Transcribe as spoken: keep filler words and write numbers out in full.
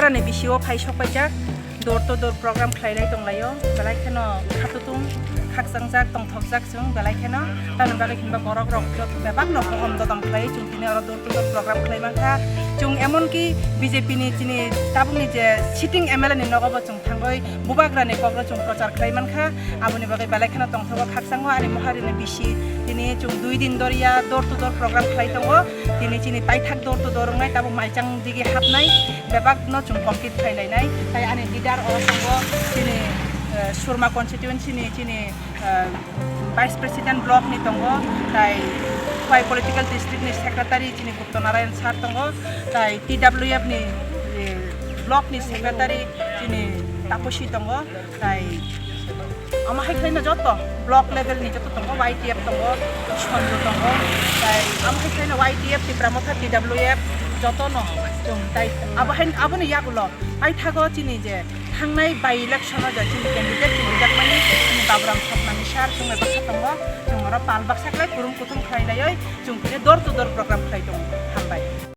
Ani bisio phai sokpaijak, door to door program khlailai tonglaio, belai kheno khatutung khakchangjak tongthokjak chwng, belai kheno tamni bagwi hinba borok rok joto bebakno hohom dodom khlai chwng tini oro door to door program khlai mankha. Chwng emonki B J P ni chini tabukni je sitting M L A ni nogo bo chwng thangwi bubagrani kokno chwng prochar khlai mankha. Aboni bagwi belai kheno tongthogo khakchango ani moharini bisi tini chwng dui din doriya door to door program khlai tongo. Tini chini paithak door to door wngnai tabuk maichang digi hapnai bebakno chwng complete khlai lainai. Tai ani leader oro tongo chini, eh, Surma constituency ni chini, eh, Vice President block ni tongo, tai Khwai Political District ni Secretary chini Gupta Narayan sir tongo, tai T W F ni, eh, block ni Secretary chini Taposi tongo, tai amo hai khlaino joto block level ni joto tongo, Y T F tongo, Sonjo tongo, tai amo hai khlaino Y T F, Tipra Motha, T W F jotono chwng tai abo hai, aboni yagulo paithago chini je thangnai by election o je chini candidate chini rijakmani chini Baburam Sokmani sir chwngno baksa tongo, chwng oro pal baksa khlai kurum kuthum khlai laioi chwng tini door to door program khlai tongo.